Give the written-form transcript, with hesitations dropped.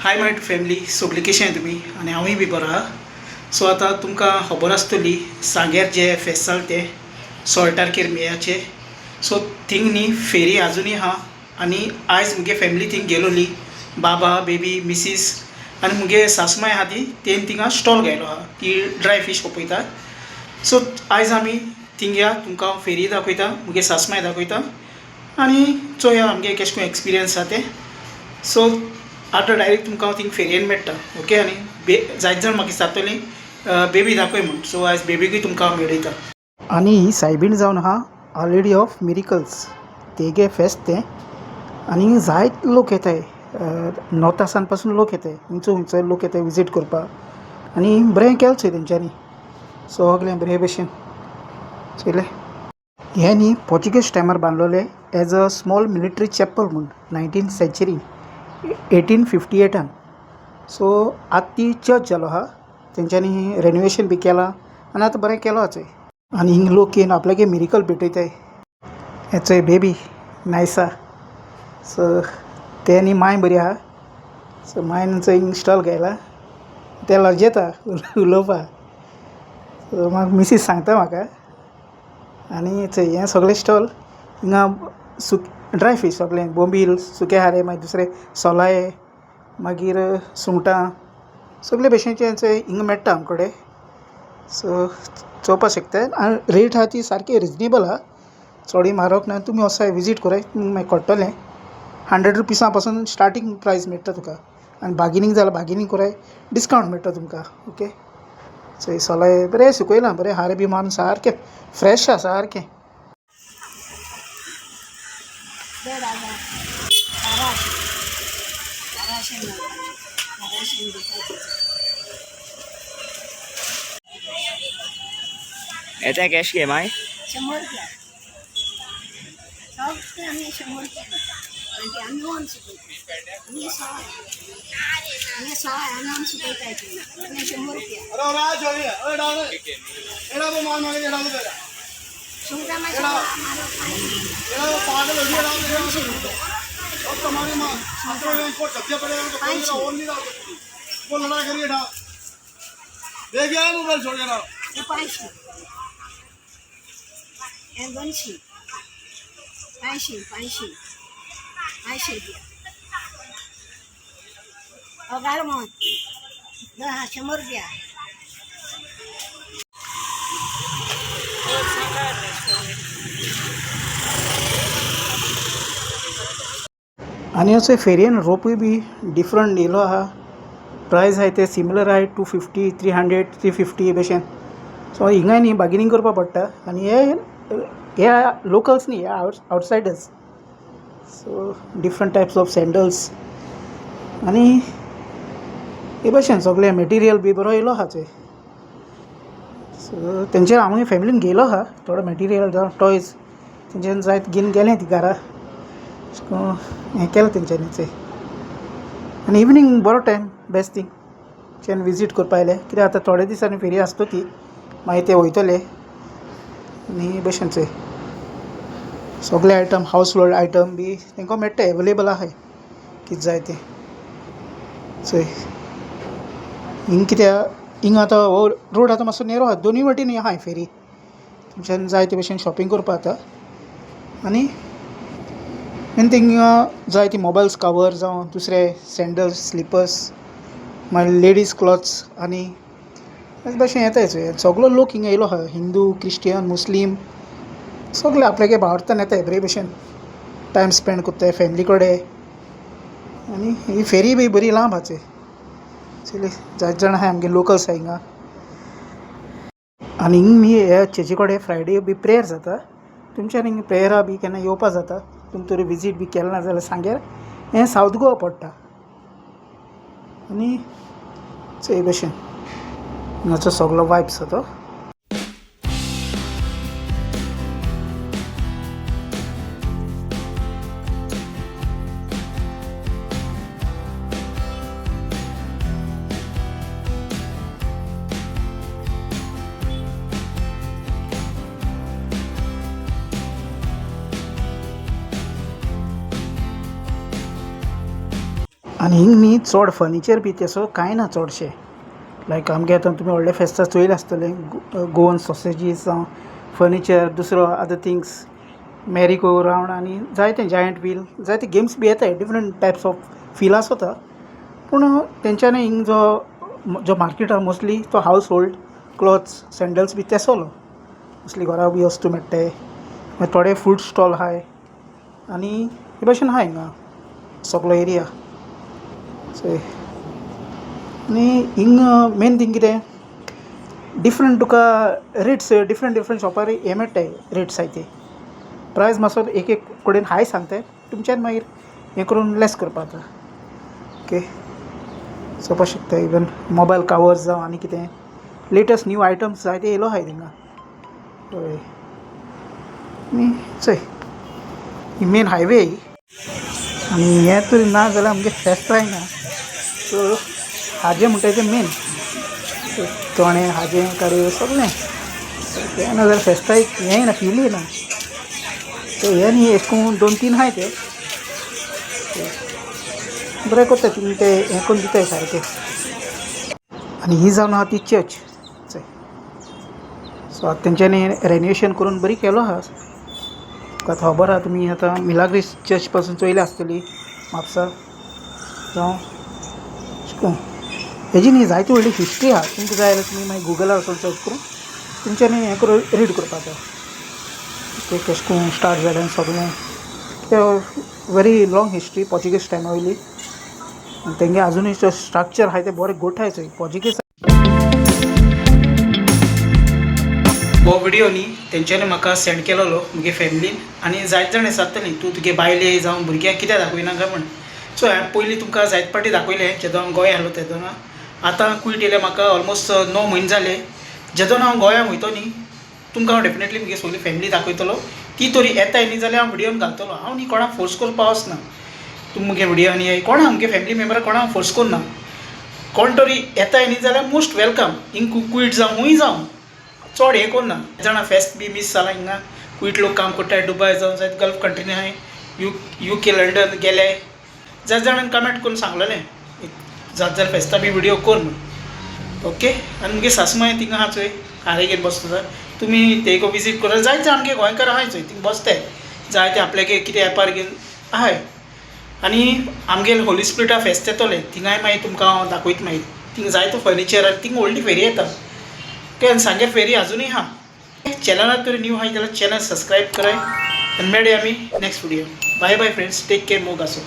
High my family, सगळीं कशें तुमी? आनी हांवूय बी बरो आहा. सो आतां तुमकां खबर आसतली सांग्यार जे फेस्त जालें तें सोल्टार किरमियाचें. सो थिंग न्ही फेरी आजुनूय आहा आनी आयज मुगे फॅमिली थिंग गेलोली, बाबा, बेबी, मिसीस आनी मुगे सासमाय आहा ती तेन थिंगा स्टॉल घायलो आहा, ती ड्राय फीश खपयता. सो आयज आमी थिंग या, तुमकां हांव फेरी दाखयता, मुगे सासमाय दाखयता आनी चोया आमगे केशें कोन्न एक्सपिरियन्स आहा तें. सो आतां डायरेक्ट तुमकां हांव थिंग फेरयेन मेळटा. ओके, आनी जायते जाण म्हाका विचारतलीं बेबी दाखय म्हूण, सो आयज बेबीकूय तुमकां हांव मेळयता. आनी ही सायबीण जावन आहा our lady of miracles, तेगे फेस्त तें. आनी जायते लोक येताय, नॉर्था सान पासून लोक येताय, उंचो उंचो लोक येताय विजीट करपाक. आनी बरें केलें चोय तेंच्यांनी सगळें बरे भशेन चोयलें. हें न्ही पोर्चुगीज टायमार बांदलोलें as a small military chapel म्हूण 19th century 1858. So आतां ती चर्च जालो आहा, तेंच्यांनी रेनोवेशन बी केलां आनी आतां बरें केलो आहा चोय. आनी हिंग लोक येवन आपल्यागे मिरिकल भेटयताय. हें चोय बेबी नायस आहा. सो तें न्ही मांय बरी आहा. सो मांयन चोय हिंग स्टॉल घायला, तें लजेता उलोवपा. सो म्हाका मिसीस सांगता म्हाका. आनी चोय हें सगळें स्टॉल हिंगा सुक ड्राय फीश सगळें, बोंबील सुके खारें, मागीर दुसरें सोलाये, मागीर सुंगटां, सगळे भशेनचें चोय हिंगा मेळटा आमचे कडेन. सो चोवपा शकता आनी रेट आहा ती सारकी रिजनेबल आहा, चडूय म्हारग ना. तुमी वोसोन विजीट कोराय, तुमकां मागीर कळटलें. 100 रुपिसा पासून स्टार्टींग प्रायस मेळटा तुका आनी बार्गेनींग जाल्यार बार्गेनींग कोराय, डिस्कावंट मेळटा तुमकां. ओके, चोय सोलाय बरें सुकयलां, बरें हारें बी मारून सारकें फ्रेश आहा सारकें. येता कॅश घे माय. 100 रुपया सगळें आमी 100 रुपया आनी आमी ऑन सुकयता, आमी सवाय, आमी सवाय, आमी ऑन सुकयता, आमी 100 रुपया. सुंगटां मातशें 200 रुपया. 500, 500, हे 200, 500, 500, 500 रुपया. हो गालमो 100 रुपया. आनी असो फेरयेन रोपूय बी डिफरंट येयलो आहा, प्रायस आहाय ते सिमिलर आहाय, 250, 300, 350 भशेन. सो हिंगाय न्ही बार्गेनींग करपा पडटा. आनी हे हे लोकल्स न्ही, हे outsiders. So different types of sandals आनी हे भशेन सगळें मटेरियल बी बरो येयलो आहा चोय. सो तेंचे आमी फॅमिलीन घेयलो आहा थोडो मटेरियल जावं टॉयज, तेंच्यान जायत घेवन गेलें ती घरा. सो हें केलें तेंच्यांनी चोय. आनी इवनींग बरो टायम, बेस्ट थींग तुमच्यान विजीट करपा आयलें, कित्याक आतां थोडे दिसांनी फेरी आसतो ती, मागीर ते वयतले. आनी हे भशेन चोय सगळे आयटम, हावज होल्ड आयटम बी तांकां मेळटा, एवेलेबल आहाय कितें जाय तें चोय. हिंग कित्याक हिंग आतां हो रोड आतां मातसो नेरो आहा, दोनूय वाटेन आहाय फेरी, तुमच्यान जाय ते भशेन शॉपिंग करपा जाता. आनी मेन थिंग जाय ती मोबायल्स कवर जावं दुसरे सँडल्स, स्लिपर्स, मागीर लेडीज क्लॉथ्स आनी अशे भशेन येताय चोय. सगलो लोक हिंगा येयलो आहा, हिंदू, क्रिस्टियन, मुस्लीम सगळे आपल्यागे भावार्थान येताय, बरे भशेन टायम स्पेंड कोत्ताय फॅमिली कडेन. आनी ही फेरी बी बरी लांब आहा चोय. चोयली जायते जाण आहाय आमगे लोकल्स आहा हिंगा. आनी हिंग न्ही ह्या चर्ची कडेन फ्रायडे बी प्रेयर जाता, तुमच्यान हिंग प्रेयरा बी केन्ना येवपा जाता. तुमी तरी विजीट बी केलें ना जाल्यार सांग्यार हें सावथ गोवा पडटा. आनी चोय भशेन हांगाचो सगलो वायब्स तो. आनी हिंग न्ही चड फर्निचर बी तसो कांय ना चडशें. लायक आमगे आतां तुमी व्हडले फेस्तां चोयलां आसतलें, गोवन सॉसेजीस जावं फर्निचर, दुसरो अदर थिंग्स, मॅरी गो रावंड आनी जायते जायंट व्हील, जायते गेम्स बी येताय, डिफरंट टायप्स ऑफ फील आसोता. पूण तेंच्यांनी हिंग जो जो मार्केट आहा मोस्टली तो हावज होल्ड क्लॉथ्स, सँडल्स बी तेसोलो. मोस्टली घरा बी वस्तू मेळटाय. मागीर थोडे फूड स्टॉल आहाय आनी हे भाशेन आहा हिंगा सगलो एरिया चोय. आनी हिंग मेन थींग कितें डिफरंट तुका रेट्स, डिफरंट डिफरंट शॉपार हें मेळटाय, रेट्स आहाय ते प्रायस मातसो एक एक कडेन हाय सांगताय, तुमच्यान मागीर हें करून लेस करपा जाता. ओके, चोवपा शकता, इवन मोबायल कवर्स जावं आनी कितें लेटस्ट न्यू आयटम्स जायते येयलो आहाय थिंगा. हय, आनी चोय ही मेन हायवे आनी हें तरी ना जाल्यार आमगे फेस्त जायना. सो हाजें म्हणटाय तें मेन चणे, हाजें, कडयो सगळें. तें ना जाल्यार फेस्ताक हें येना, फील येना. सो हें न्ही, अशें करून दोन तीन आहाय ते बरें करता, तुमी ते हें करून दिताय सारकें. आनी ही जावन आहा ती चर्च चोय. सो आतां तेंच्यांनी रेनोवेशन करून बरी केलो आहा. तुका खबर आहा, तुमी आतां मिलाग्रीस चर्च पासून चोयल्या आसतली म्हापसा जावं अशें करून. हेजी न्ही जायती व्हडली हिस्ट्री आहा. तुमकां जाय जाल्यार तुमी मागीर गुगलार वचून सर्च करून तुमच्यांनी हें करून रीड करपाचो ते कशें करून स्टार्ट जालें सगळें. ते व्हेरी लाँग हिस्ट्री पोर्चुगीज टायमा वयली आनी तेंगे आजुनूय स्ट्रक्चर आहाय तें बरें गोठाय चोय पोर्चुगीज. हो व्हिडियो न्ही तेंच्यांनी म्हाका सेंड केलेलो मुगे फॅमिलीन आनी जायते जाण विचारतालीं, तूं तुगे बायले जावं भुरग्यांक कित्याक दाखयना काय म्हण. सो हांवें पयलीं तुमकां जायते फावटी दाखयलें जेदोना हांव गोंया आसलो तेदोना. आतां कुवेट येयल्या म्हाका ऑलमोस्ट 9 म्हयने जाले. जेदोना हांव गोंया वयतो न्ही, तुमकां हांव डेफिनेटली मुगे सगळी फॅमिली दाखयतलो. ती तरी येताय न्ही जाल्यार हांव व्हिडियोन घालतलो. हांव न्ही कोणाक फोर्स करपा वचना, तूं मुगे व्हिडियो आनी कोणा मुगे फॅमिली मेंबराक कोणा हांव फोर्स करना. कोण तरी येताय न्ही जाल्यार मोस्ट welcome. हिंग कुवेट जावं खूंय जावं, चड हें करना जाणा. फेस्त बी मीस जालां. हिंगा कुवेट लोक काम करताय, दुबाय जावं जायत गल्फ कंट्रीनी आहाय, you K, London गेले. जायते जाणांनी कमेंट करून सांगलेलें, जात जाल्यार फेस्ता बी व्हिडियो कर म्हूण. ओके, आनी मुगे सासमाय थिंगा आहा चोय, हारे घेवन बसता. तुमी तेको विजीट करा. जायते आमगे गोंयकार आहाय चोय थिंग बसताय, जायते आपल्यागे कितें वेपार घेवन आहाय. आनी आमगेले होली स्पिरिटा फेस्त येतलें, थिंगाय मागीर तुमकां हांव दाखयता. मागीर थिंगा जायतो फर्निचर आनी थिंगा व्हडली फेरी येता. ओके, आनी सांग्यार फेरी आजुनूय आहा. चॅनलार तरी न्यू आहाय जाल्यार चॅनल सबस्क्रायब कराय आनी मेळया आमी next video. Bye bye friends, take care, मोग आसूं.